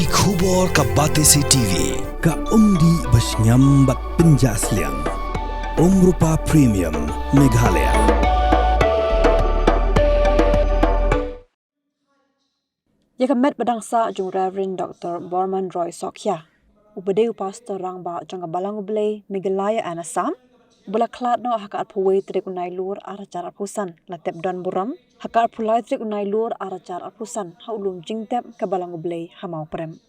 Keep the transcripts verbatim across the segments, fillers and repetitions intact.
Ki khubor ka Batesi T V, ka umdih ba shngiam bad pynjah sliang. Umrupa Premium, Meghalaya. Ïa ka met ba dang sah jong u Reverend Doctor Borman Roy Sokhia, uba dei u pastor rangbah jong ka Balang U Blei Meghalaya and Assam, uba la khlad noh ha ka arphew wei tarik u Nailur arhajar arphew san, la tep don burom ha ka arphew lai tarik u Nailur arhajar arphew san ha u lum jingtep ka Balang U Blei ha Mawprem.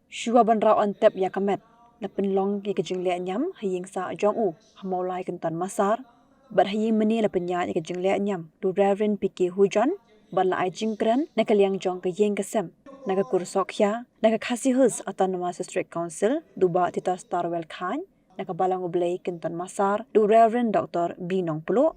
Shuwa ban rah ban tep ïa ka met, la pynlong ïa ka jingleh niam ha ïing sah jong u ha Mawlai Kynton Massar, bad ha ïing mane la pynïaid ïa ka jingleh niam da u Reverend P K Hujon, bad la ai jingkren na ka liang jong ka ïing ka sem, na ka kur Sokhia, na ka Khasi Hills Autonomous District Council da u Bah Titastar Wellkhain, na ka Balang U Blei Kynton Massar da u Reverend Doctor B Nongpluh,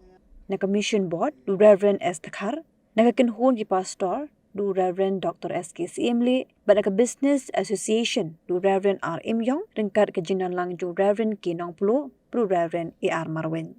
na ka Mission Board da u Reverend S Dkhar, na ka kynhun ki pastor da u Reverend Doctor S K Syiemlieh, bad na ka Business Association da u Reverend R Imïong, ryngkat ka jingdon lang jong u Reverend K Nongpluh bad u Reverend A R Marwein.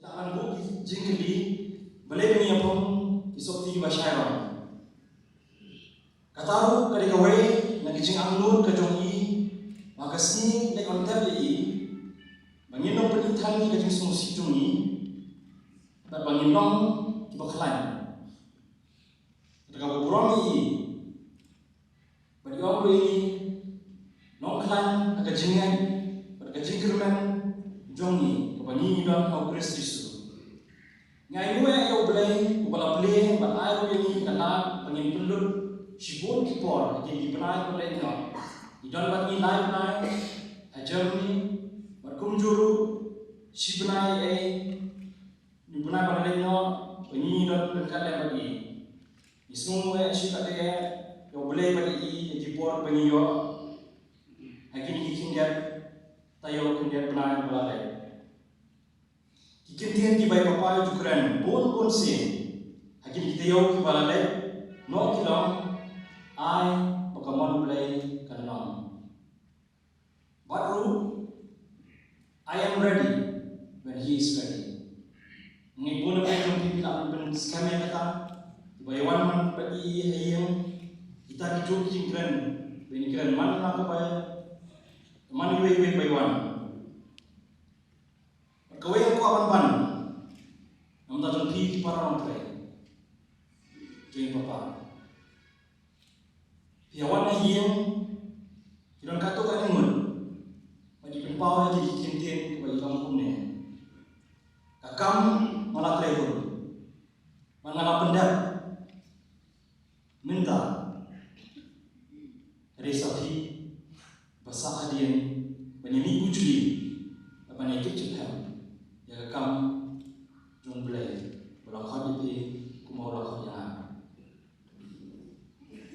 Ngan buh ki jingkylli, balei ba ngi ïa phong ki sotti kiba shai bam. Kata ruh ka dei kawei na ki jingangnud ka jong i, ba ka sngi leit ban tep ïa i, ba ngin ym pynithan ïa ka jingsngewsih jong i, bad ba ngin long kiba khlaiñ. Kata kaba burom ïa i, bad i ong ruh ïa ngi, long khlaiñ ha ka jingngeit bad ka jingkyrmen jong ngi kaba ngi don ha u Khrist Jisu. Ngi ainguh ïa u Blei uba la plie bad ai ruh ïa ngi ka lad ba ngin pynlut shibun ki por ha kine ki bnai kiba leit noh. Ngi don bad ngi lai bnai ha Germany, bad kumjuh ruh shi bnai ei, ngi bnai ba la leit noh ba ngi don ryngkat lem bad ngi. Ngi sngew eh shu katdei eh ïa u Blei bad ïa i ïa ki por ba ngi ïoh ha kine ki khyndiat taïew khyndiat bnai ba la leit. Ki kyntien kiba i Papa i ju kren bun bun sien ha kine ki taïew kiba la leit noh ki long, ai ba ka mon u Blei kan long. Bad ruh, I am ready when he is ready. Ngi bun na phi jong phi phi lah ban pynskhem ïa kata. Ba i wan man bad i ha ïing, kita ki jong ki jingkren, ba i kren man na ka bai, man iwei iwei ba i wan. Bad kawei nga kwah ban ban na bynta jong phi ki para nongtrei jong i Papa. Phi ïa wan ha ïing, phi don katto katne ngut, bad phi pynpaw ïa ki kyntien kiba i long kumne. Ka kam nga la trei hun, bad nga la pyndep mynta, Dei sa phi ba sah hadien ban ïa mih bujli, ban ïa kit jingthem ïa ka kam jong U Blei ba la khot ïa phi kumba u la khot ïa nga.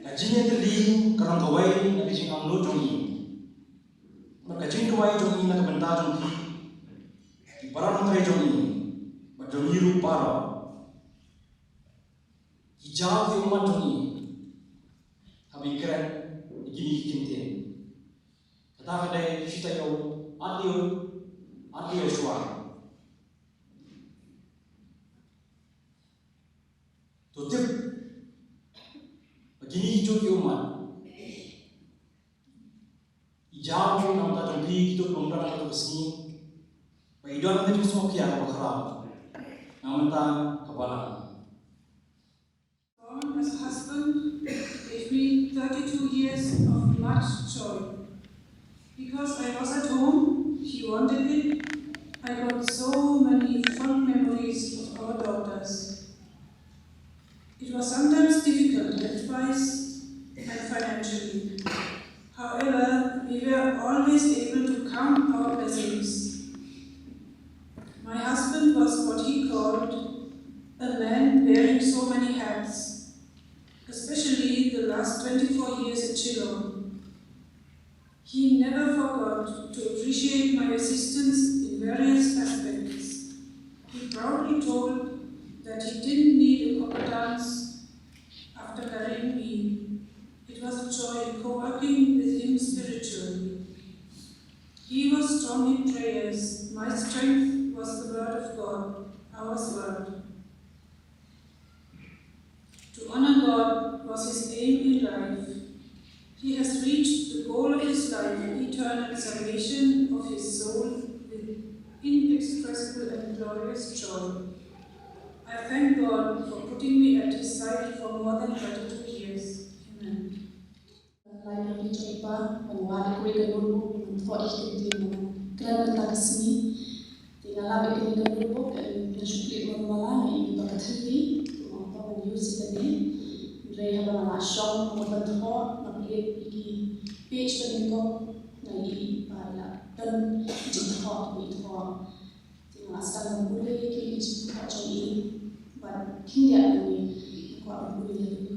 Ka jingïatylli ka long kawei na ka jingangnud jong ngi. Bad ka jingduwai jong ngi na ka bynta jong phi, ki para nongtrei jong ngi, bad jong ngi ruh baroh, ki jaw ki ummat jong ngi, haba ngi kren ïa kine ki kyntien. Kata ka dei shi taïew, ar taïew, ar taïew shuwa. To tip ba kine ki jong ki ummat, i jaw na ka bynta jong phi, kito kiba ym don ha kato ka sngi, ba i don ka jingsngewkhia kaba khraw na ka bynta ka balang. Born as a husband gave me thirty-two years of much joy. Because I was at home, he wanted it. I got so many fond memories of our daughters. It was sometimes difficult health-wise and financially. However, we were always able to count our blessings. My husband was what he called a man wearing so many hats, especially the last twenty-four years at Shillong. He never forgot to appreciate my assistance in various aspects. He proudly told that he didn't need a copper dance after marrying me. It was a joy co-working with him spiritually. He was strong in prayers. My strength was the word of God, our word. To honor God was his aim in life. He has reached the goal of his life, eternal salvation of his soul with inexpressible and glorious joy. I thank God for putting me at his side for more than thirty-two years. Amen. Lai na phi jong i pa, ban wad ïa ka notebook, ban thoh ïa ki kyntien ba ngan kren mynta ka sngi. Te nga lap ïa kane ka notebook, em, nga shu plie marmar, nga ïohi ba ka thylli, to nga ong to ngan use ïa kane. Hynrei haba nga la shong, nga mut ban thoh, nga plie ïa ki page ba nyngkong, nga ïohi ba i la don ki jingthoh kiba i thoh. Te nga la sdang ban pule ïa ki jingthoh jong i, bad khyndiat hangne nga kwah ban pule ïa ki.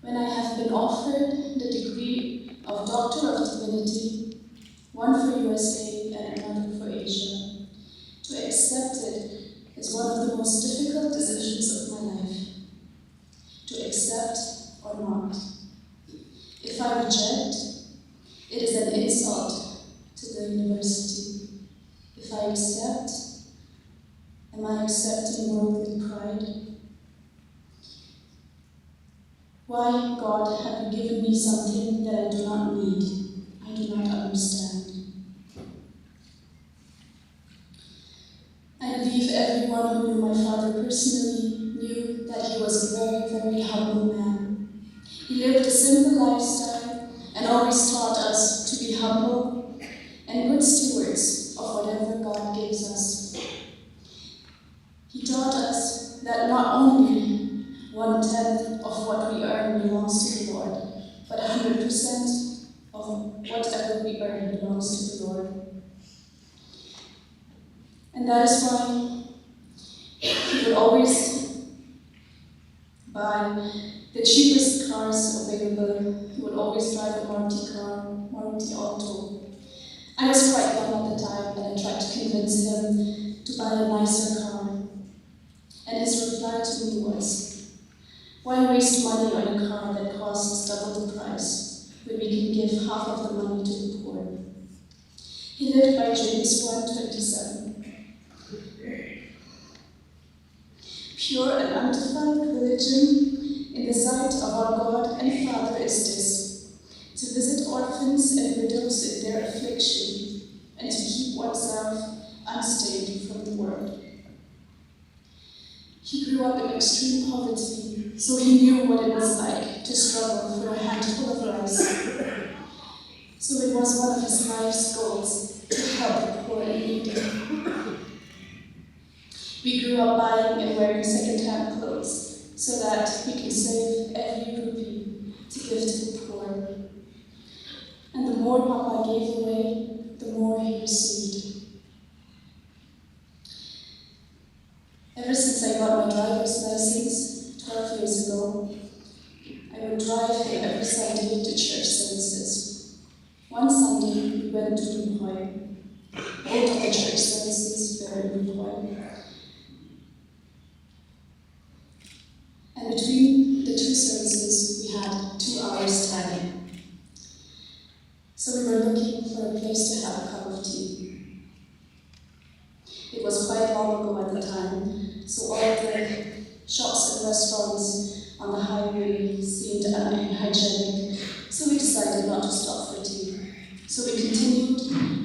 When I have been offered the degree of Doctor of Divinity, one for U S A and another for Asia, to accept it is one of the most difficult decisions of my life. To accept or not. If I reject, it is an insult to the university. If I accept, am I accepting worldly pride? Why, God, have you given me something that I do not need? I do not understand. I believe everyone who knew my father personally knew that he was a very, very humble man. He lived a simple lifestyle and always taught us to be humble and good stewards of whatever God gives us. He taught us that not only one tenth of what we earn belongs to the Lord, but a hundred percent of whatever we earn belongs to the Lord. And that is why he would always buy the cheapest cars available. He would always drive a Maruti car, Maruti Alto. I was quite young at the time, and I tried to convince him to buy a nicer car. And his reply to me was, "Why waste money on a car that costs double the price when we can give half of the money to the poor?" He lived by James one twenty-seven. Pure and undefiled religion in the sight of our God and Father is this: to visit orphans and widows in their affliction, and to keep oneself unstained from the world. He grew up in extreme poverty, so he knew what it was like to struggle for a handful of rice. So it was one of his life's goals to help the poor and needy. We grew up buying and wearing second-hand clothes, so that we can save every rupee to give to the poor. And the more Papa gave away, the more he received. Ever since I got my driver's license twelve years ago, I would drive him every Sunday to church services. One Sunday, we went to Ri Bhoi. Both of the church services were in Ri Bhoi. And between the two services, we had two hours time. So we were looking for a place to have a cup of tea. It was quite long ago at the time, so all the shops and restaurants on the highway seemed unhygienic, so we decided not to stop for tea. So we continued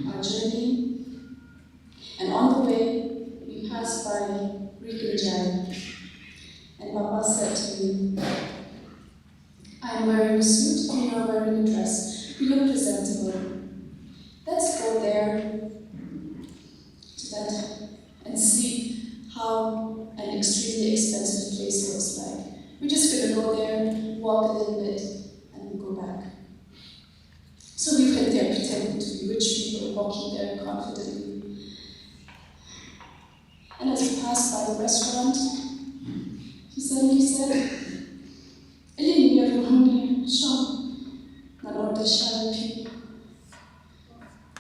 our journey, and on the way, we passed by Ri Kynjai, and Papa said to me, "I'm wearing a suit and you're wearing a dress. You look presentable. Let's go there to that and see how an extremely expensive place looks like. We're just gonna go there, walk a little bit, and we'll go back." So we went there pretending to be rich people walking there confidently. And as we passed by the restaurant, he suddenly said, "Aïu ïa phi hangne, shong, ngan order sha ïa phi."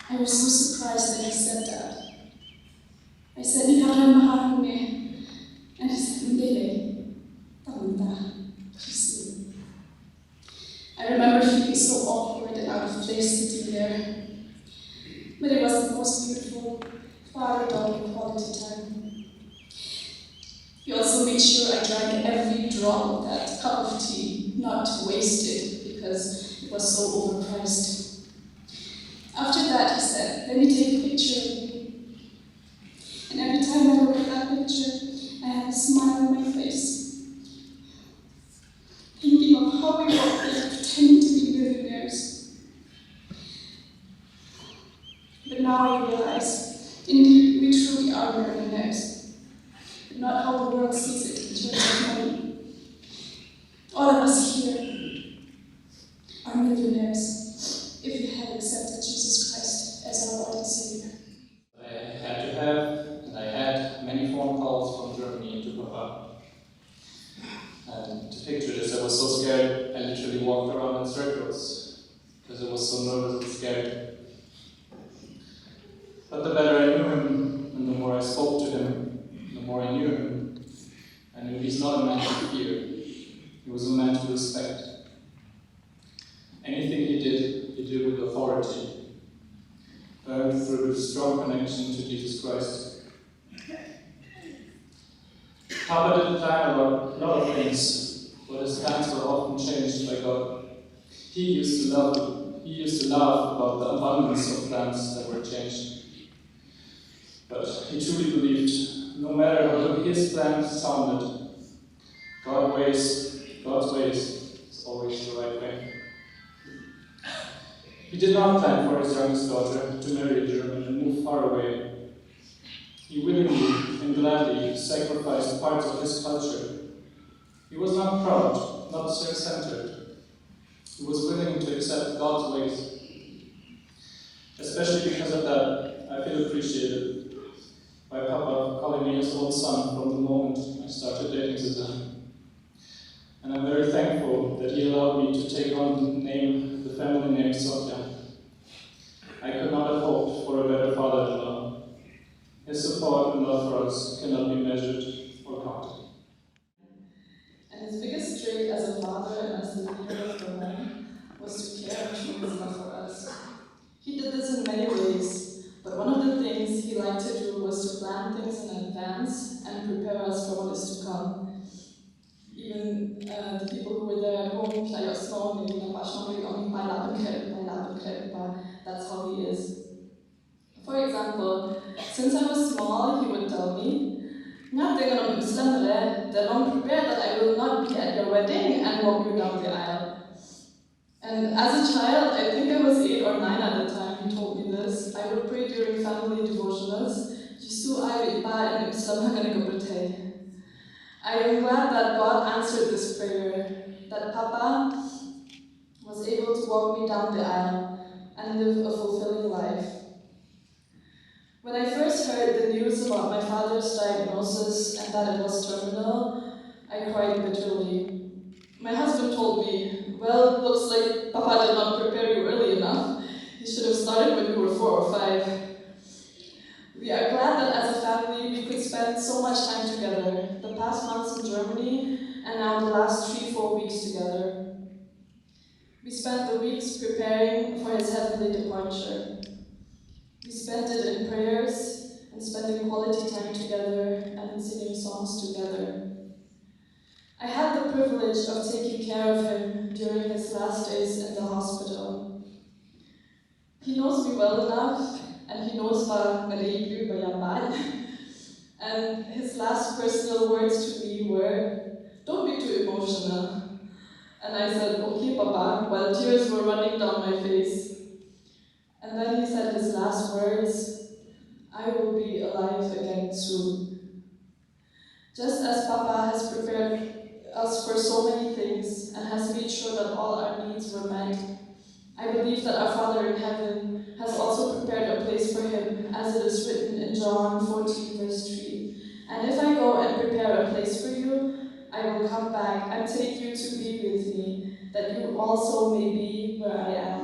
I was so surprised that he said that. I said, "Ngi khlem bha hangne." And he said, "Ym dei lei, tang mynta, just you." I remember feeling so awkward and out of place sitting there. But it was the most beautiful father-daughter quality time. He also made sure I drank every drop of that cup of tea, not to waste it because it was so overpriced. After that, he said, "Let me take a picture of you." And every time I look at that picture, I have a smile on my face, thinking of how we walked there pretending to be millionaires. But now I realize, indeed, we truly are millionaires, but not how the world sees it in terms of money. All of us here are millionaires if we have accepted Jesus Christ as our Lord and Savior. I had to have, and I had many phone calls from Germany to Papa. And to picture this, I was so scared, I literally walked around in circles because I was so nervous and scared. But the better I knew him, and the more I spoke to him, the more I knew him, I knew he's not a man to fear. He was a man to respect. Anything he did, he did with authority, earned through strong connection to Jesus Christ. Papa didn't plan a lot, lot of things, but his plans were often changed by God. He used to love, he used to laugh about the abundance of plans that were changed. But he truly believed, no matter how good his plan sounded, God ways, God's ways is always the right way. He did not plan for his youngest daughter to marry a German and move far away. He willingly and gladly sacrificed parts of his culture. He was not proud, not self-centered. He was willing to accept God's ways. Especially because of that, I feel appreciated by Papa for calling me his own son from the moment I started dating Suzanne. And I'm very thankful that he allowed me to take on the name, the family name Sopja. I could not have hoped for a better father-in-law. His support and love for us cannot be measured or counted. And his biggest trait as a father and as the leader of the home was to care and show his love for us. He did this in many ways, but one of the things he liked to do was to plan things in advance and prepare us for what is to come. Even uh, the people who were there at home, like your small, maybe not much longer, you only pile up and credit, pile up and credit, but that's how he is. For example, since I was small, he would tell me, "Nga te ngan ym slem re, te long prepare that I will not be at your wedding and walk you down the aisle." And as a child, I think I was eight or nine at the time he told me this, I would pray during family devotionals, "Jisu ai bad ba ym slem ha kane ka pyrthei." I am glad that God answered Papa was able to walk me down the aisle and live a fulfilling life. When I first heard the news about my father's diagnosis and that it was terminal, I cried bitterly. My husband told me, "Well, looks like Papa did not prepare you early enough. You should have started when you were four or five." We are glad that as a family we could spend so much time together, the past months in Germany and now the last three, four weeks together. We spent the weeks preparing for his heavenly departure. We spent it in prayers and spending quality time together and in singing songs together. I had the privilege of taking care of him during his last days in the hospital. He knows me well enough, and he knows ba nga dei i briew ba ïapait. And his last personal words to me were, "Don't be too emotional." And I said, "Okay, Papa," while tears were running down my face. And then he said his last words, "I will be alive again soon." Just as Papa has prepared us for so many things and has made sure that all our needs were met, I believe that our Father in heaven has also prepared a place for him, as it is written in John fourteen, verse three. "And if I go and prepare a place for you, I will come back and take you to be with me, that you also may be where I am."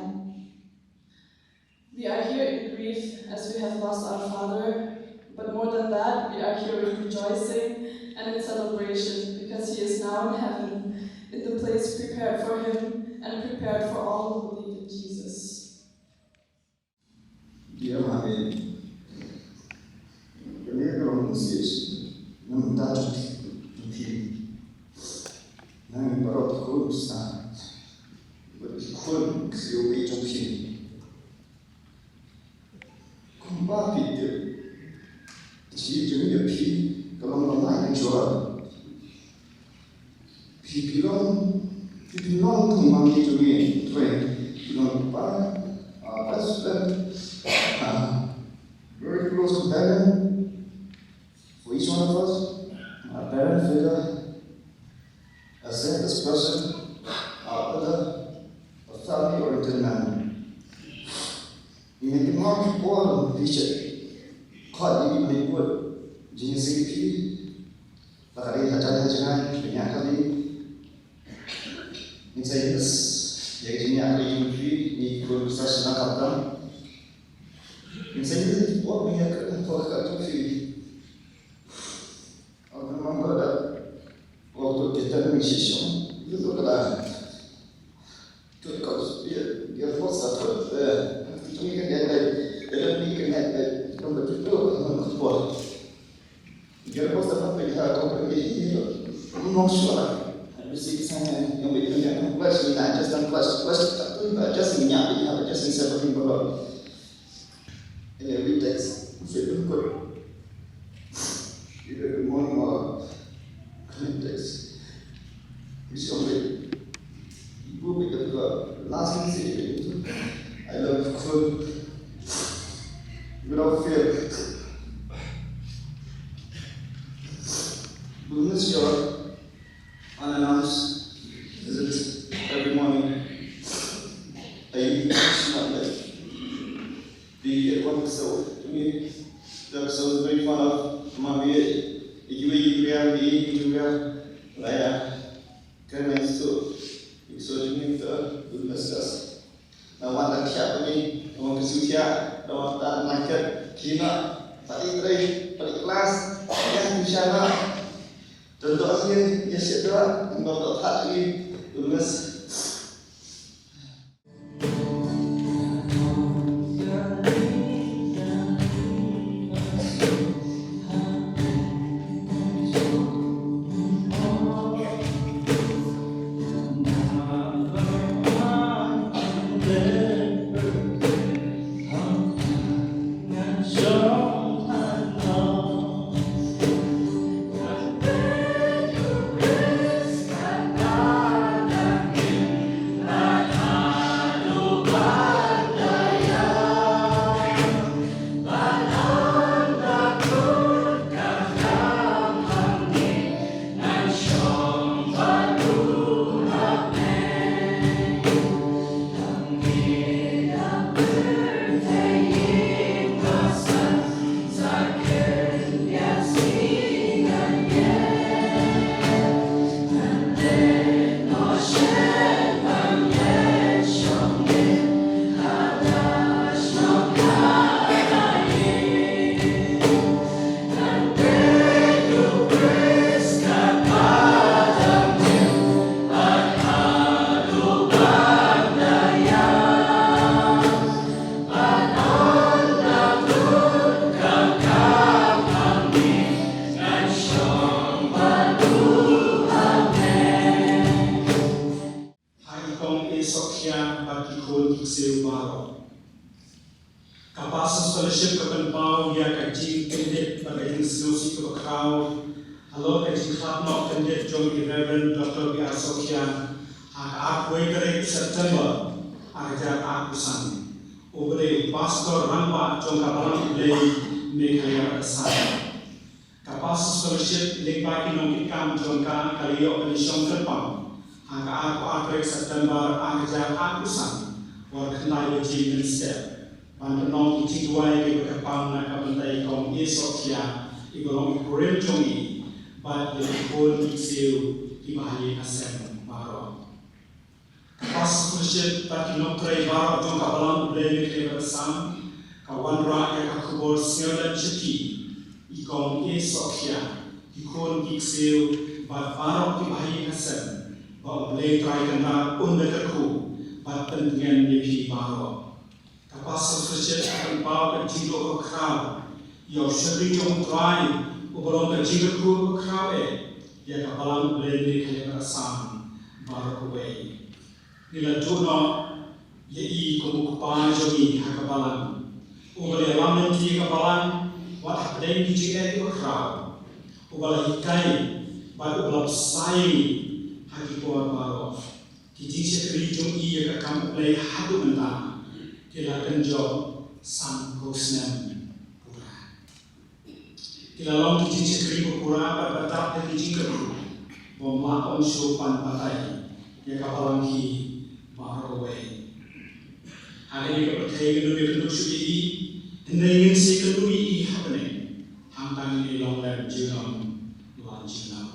We are here in grief as we have lost our father, but more than that, we are here in rejoicing and in celebration because he is now in heaven, in the place prepared for him and prepared for all who believe in Jesus. Dear Mommy, kane ka long message na mynta jong phi. Nang baroh ki khun sa, bad ki khun ki syrwei jong phi. Kumba phi tip, ka jingim jong phi ka long ba lai jong. Phi, phi long, phi, phi long tang ma ngi jong ngi, phi, phi long pa, ah, best friend, ah, very close companion for each one of us, a parent figure, a selfless person, a elder, a family oriented man. Ngi ïa ki mong ki por phi shet khot ïa ngi ban ïakut jingïaseng ïa phi. La ka dei hajan hajan ban ïa ka dei. Ngin sa ïa ïa ka jingïakynduh ïa phi, ngi ki khun sa sdang khamtam. Ngin sa ïa ki por ban ïa ka dei ka jong phi. Ong ka mong ka da. Waktu kita ni shisha. Itu ka da. Tut ka, ïa, ïa, force tut, eh, tu ni kan ïa, ïa, ïa, ni kan ïa, ïa, kan betul tu, kan betul. Ïa, force tut, ïa, kan betul, ïa, ïa, I'm not sure. Bisi ki sanga, ïa, ïa, ïa, kan flash, ïa, just kan flash, flash, tak tu, ïa, just ïa, ïa, just ïa, seventeen berapa. In every text, we should look good. Either good morning or good text. We should only go with the flow. Last thing say, I love you, good. Without fear. Goodness, your unannounced visit every morning. I used to not let be at one so me that so very fond of Mommy. You will you real me you real like can I so so to me the goodness us. Na wan da thiah ni, na wan ka siu thiah, na wan da na ket kina, pati trei, pati kelas, ïa tu shana. Don doh ïa, ïa shet doh, ngam doh thah ïa, tu mes. Pastors Fellowship ka pynpaw ïa ka jingkyndit bad ka jingsngewsih kaba khraw halor ka jingkhlad noh kyndit jong i Reverend Doctor B R Sawkkhia ha ka arphew wei tarik September ar hajar arphew san, uba dei u Pastor Rangbah jong ka Balang U Blei Meghalaya bad Assam. Ka Pastors Fellowship lyngba ki nongkitkam jong ka ka la ïoh ban shong kyrpang ha ka arphew ar tarik September ar hajar arphew san, por khyndai baje mynstep, ban pynlong ki jingduwai kiba kyrpang na ka bynta i Kong A. Sawkkhia, iba long i kurim jong i, bad ïa ki khun ki ksiew kiba ha ïing ha sem baroh. Ka Pastors Fellowship bad ki nongtrei baroh jong ka Balang U Blei Meghalaya bad Assam ka wanrah ïa ka khubor sngewlem sha phi, i Kong A. Sawkkhia, ki khun ki ksiew bad baroh kiba ha ïing ha sem, ba U Blei Trai Kynrad un da kyrkhu bad pyntngen ïa phi baroh. Ka Pastors Fellowship ka pynpaw ka jingduh bakhraw ïa u shakri jong U Trai, uba long ka jingkyrkhu bakhraw eh ïa ka Balang U Blei Meghalaya bad Assam baroh kawei. Ngi la duh noh ïa i kum u kpa jong ngi ha ka Balang, uba la ïalam lynti ïa ka Balang wat hapdeng ki jingeh kiba khraw, uba la hikai bad uba la bsa ïa ngi ha ki por baroh. Ki jingshakri jong i ïa ka kam U Blei haduh mynta ki la kynjoh sanphew snem pura. Ki la long ki jingshakri ba pura bad ba dap da ki jingkyrkhu bym lah ban shu pan batai ïa ka Balang hi baroh kawei. Ha kane ka pyrthei ngin ym ïakynduh shuh ïa i, hynrei ngin sa ïakynduh ïa i ha bneng, hangta ngin ïalong lem junom la junom.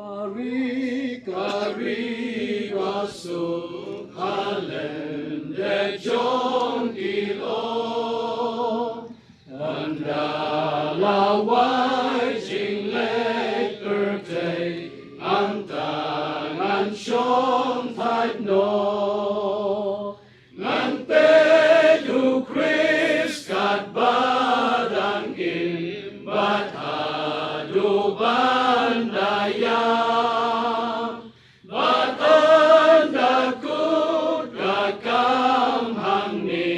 Ka ri, ka ri ba suk ha lyndet jong ki lok. Ynda la wai jingleh kyrteng, hangta ngan shong thait noh. Ngan peit u Khrist katba dang im, bad haduh ban da ïap. Bad ynda kut ka kam hangne,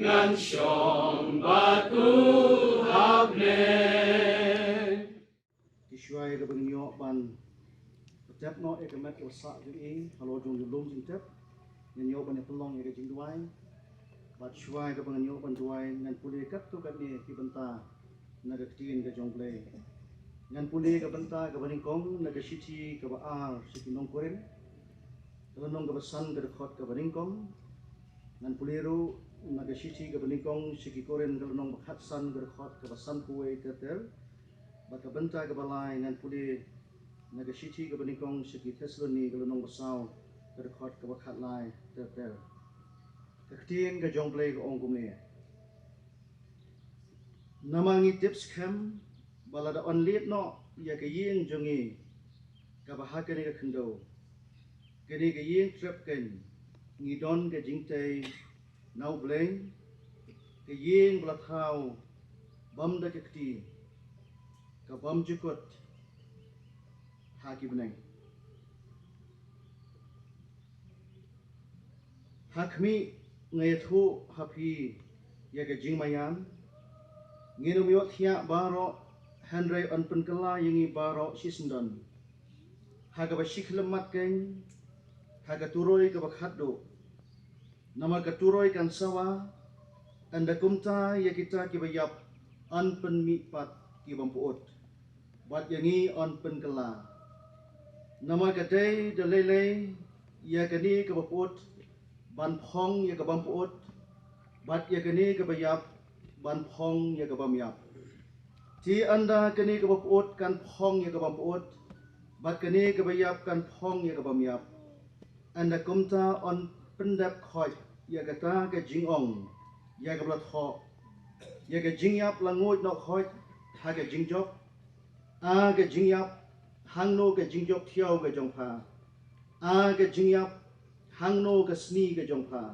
ngan shong bad u ha bneng. Te shuwa ïa kaba ngin ïoh ban pyntip noh ïa ka met kaba sah jong i halor jong u lum jingtip, ngin ïoh ban ïa pynlong ïa ka jingduwai. Bad shuwa ïa kaba ngin ïoh ban duwai, ngan pule katto katne ki bynta na ka ktien ka jong U Blei. Ngan pule ka bynta kaba nyngkong na ka shithi kaba ar sha ki nong Korinth, ka lynnong kaba san, ka dkhot kaba nyngkong. Ngan pule ruh na ka shithi kaba nyngkong sha ki Korinth, ka lynnong ba khatsan, ka dkhot kaba sanphew wei ter ter. Bad ka bynta kaba lai ngan pule na ka shithi kaba nyngkong sha ki Thessaloni, ka lynnong ba saw, ka dkhot kaba khatlai ter ter. Ka ktien ka jong U Blei ka ong kumne: Namar ngi tip skhem ba lada yn leit noh ïa ka ïing jong ngi kaba ha kane ka khyndew, kane ka ïing trep keiñ, ngi don ka jingtei na U Blei, ka ïing ba la thaw bym da ka kti, ka bym jukut ha ki bneng. Ha khmih, nga ïathuh ha phi ïa ka jingmaïan, ngin ym ïohthiah baroh, hynrei yn pynkylla ïa ngi baroh shisyndon ha kaba shi khyllipmat keiñ, ha ka turoi kaba khatduh. Namar ka turoi kan sawa, ynda kumta ïa kita kiba ïap yn pynmihpat ki bym pyut, bad ïa ngi yn pynkylla. Namar ka dei da lei lei ïa kane kaba pyut ban phong ïa ka bym pyut, bad ïa kane kaba ïap ban phong ïa ka bym ïap. Te ynda kane kaba pyut kan phong ïa ka bym pyut, bad kane kaba ïap kan phong ïa ka bym ïap, ynda kumta yn pyndep khoit ïa kata ka jingong ïa kaba la thoh: Ïa ka jingïap la nguid noh khoit ha ka jingjop. A ka jingïap, hangno ka jingjop thiaw ka jong pha? A ka jingïap, hangno ka sni ka jong pha?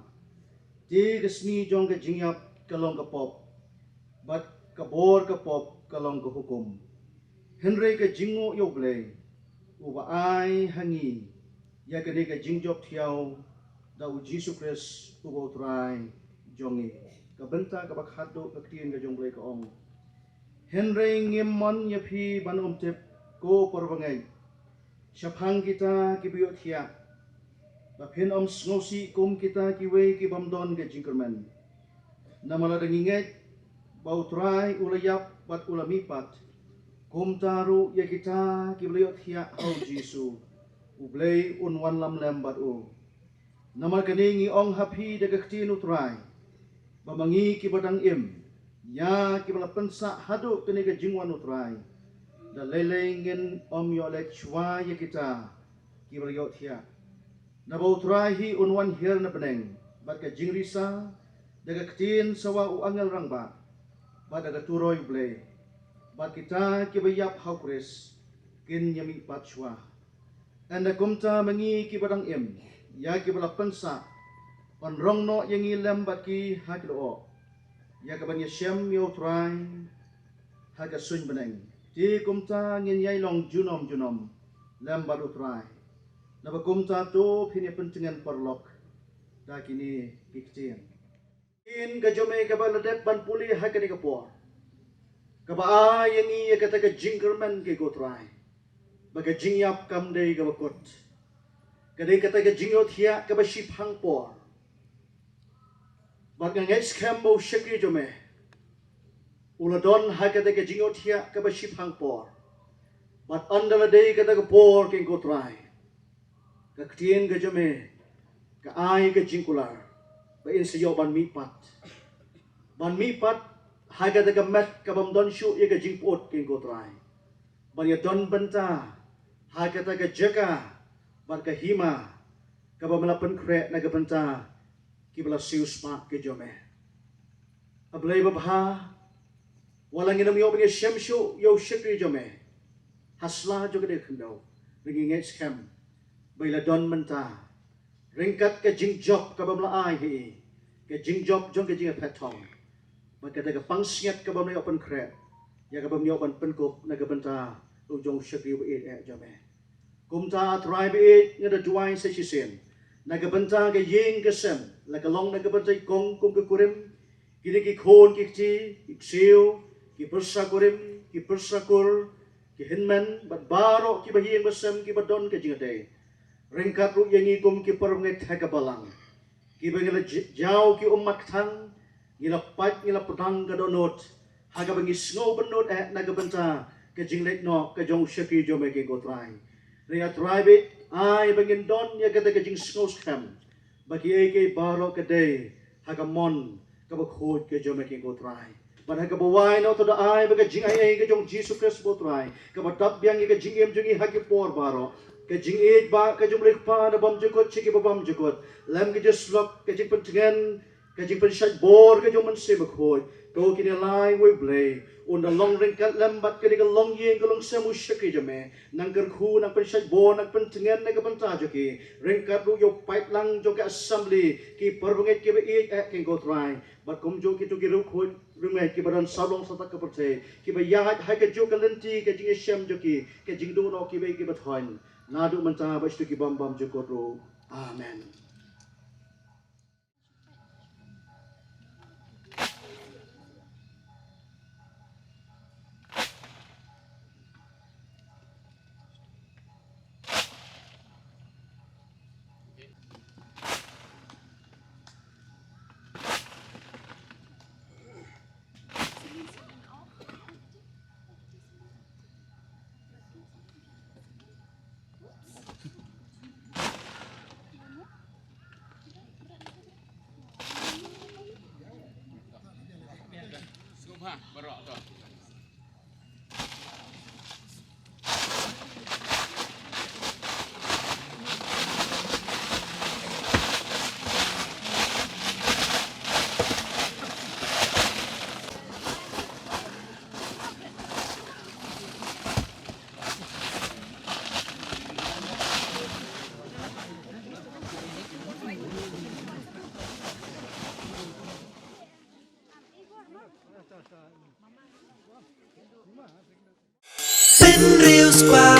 Te ka sni jong ka jingïap ka long ka pop, bad ka bor ka pop ka long ka hukum. Hynrei ka jingnguh ïa U Blei, uba ai ha ngi ïa kane ka jingjop thiaw da U Jisu Khrist uba U Trai jong ngi. Ka bynta kaba khatduh ka ktien ka jong U Blei ka ong: Hynrei ngim mon ïa phi ban ym tip, ko para bangeit, shaphang kita kiba ïohthiah, ba phin ym sngewsih kum kita kiwei ki bym don ka jingkyrmen. Namar lada ngi ngeit ba U Trai u la ïap bad u la mihpat, kumta ruh ïa kita kiba la ïohthiah ha U Jisu, U Blei un wanlam lem bad u. Namar kane ngi ong ha phi da ka ktien U Trai, ba ma ngi kiba dang im, ïa kiba la pynsah haduh kane ka jingwan U Trai, da lei lei ngin ym ïoh leit shuwa ïa kita kiba la ïohthiah. Naba U Trai hi un wan hiar na bneng bad ka jingrisa, da ka ktien sawa u angel rangbah, bad da ka turoi U Blei, bad kita kiba ïap ha U Khrist kin ïamihpat shuwa. Ynda kumta ma ngi kiba dang im, ïa kiba la pynsah, yn rong noh ïa ngi lem bad ki ha ki lyoh, ïa kaban ïashem ïa U Trai ha ka suiñ bneng. Te kumta ngin ïai long junom junom lem bad U Trai. Naba kumta to phin ïa pyntngen paralok da kine ki ktien. Ktien ka jong me kaba la dep ban pule ha kane ka por, kaba ai ïa ngi ïa kata ka jingkyrmen, ko Trai, ba ka jingïap kam dei kaba kut. Ka dei kata ka jingïohthiah kaba shiphang por. Bad nga ngeit skhem ba u shakri jong me u la don ha kata ka jingïohthiah kaba shiphang por. Bad ynda la dei kata ka por, ko Trai, ka ktien ka jong me ka ai ka jingkular ba in sa ïoh ban mihpat, ban mihpat ha kata ka met ka bym don shuh ïa ka jingpyut, ko Trai, ban ïa don bynta ha kata ka jaka bad ka hima kaba me la pynkhreh na ka bynta kiba la siew spah ki jong me. A Blei babha, wat la ngin ym ïoh ban ïashem shuh ïa u shakri jong me ha sla jong ka dei khyndew, ngi ngeit skhem ba i la don mynta ryngkat ka jingjop kaba me la ai hi, ka jingjop jong ka jingïaphet thong bad kata ka pansngiat kaba me la ïoh pynkhreh ïa kaba me ïoh ban pynkup na ka bynta u jong u shakri ba ïeit eh jong me. Kumta A Trai ba ïeit, nga da duwai sa shisien na ka bynta ka ïing ka sem, la ka long na ka bynta i kong kum ka kurim, kine ki khun ki kti, ki ksiew, ki pyrsa kurim, ki pyrsa kur, ki hynmen bad baroh kiba ïing ba sem kiba don ka jingïadei, ryngkat ruh ïa ngi kum ki parabangeit ha ka balang, kiba ngi la j-, jaw ki ummat kthang, ngi la pait, ngi la pdang ka dohnud ha kaba ngi sngew bynnud eh na ka bynta ka jingleit noh ka jong u shakri jong me, ko Trai. Hynrei A Trai ba ïeit, ai ba ngin don ïa kata ka jingsngew skhem ba kiei kiei baroh ka dei ha ka mon kaba khuid ka jong me, ko Trai. Bad ha kaba wai noh to da ai ba ka jingaiei ka jong Jisu Khrist, ko Trai, kaba dap biang ïa ka jingim jong ngi ha ki por baroh, ka jingïeit ba ka jong u Blei Kpa na bymjukut sha kiba bymjukut, lem ka jingsyllok, ka jingpyntngen, ka jingpynshait bor ka jong u Mynsiem Bakhuid, ko kine lai, wei Blei, un da long ryngkat lem bad kane ka longïing ka longsem u shakri jong me, nang kyrkhu, nang pynshait bor, nang pyntngen na ka bynta jong ki, ryngkat ruh ïa u paidlang jong ka assembly, ki parabangeit kiba ïeit eh, ko Trai, bad kumjuh kito ki riewkhuid riewngeit kiba don sawdong sawtaka pyrthei, kiba ïaid ha kajuh ka lynti ka jingïashem jong ki, ka jingduh noh kiba ïeit kiba thoiñ, naduh mynta bad shaduh ki bym bymjukut ruh. Amen. Pynriewspah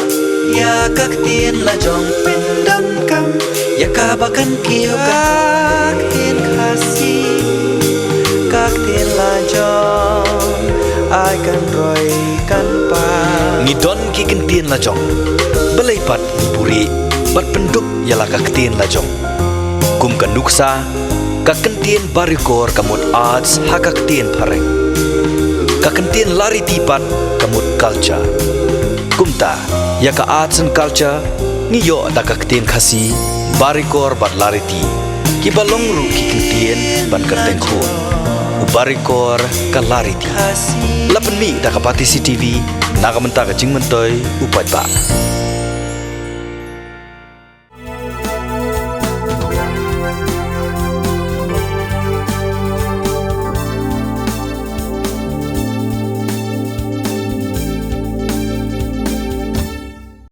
ïa ka ktien lajong, pyndonkam ïa kaba kan kiew, ka ktien Khasi, ka ktien lajong, ai kan roi kan pan. Ngi don ki kyntien lajong, balei pat ngi buhrieh bad pynduk ïa la ka ktien lajong. Kum ka nuksa, ka kyntien Barikor ka mut arts ha ka ktien phareng. Ka kyntien Lariti pat ka mut culture. Kumta, ïa ka arts and culture ngi ïoh da ka ktien Khasi, Barikor bad Lariti, kiba long ruh ki kyntien ban kyrteng khun. U Barikor ka Lariti. La pynmih da ka Batesi TV na ka bynta ka jingmyntoi u paidbah.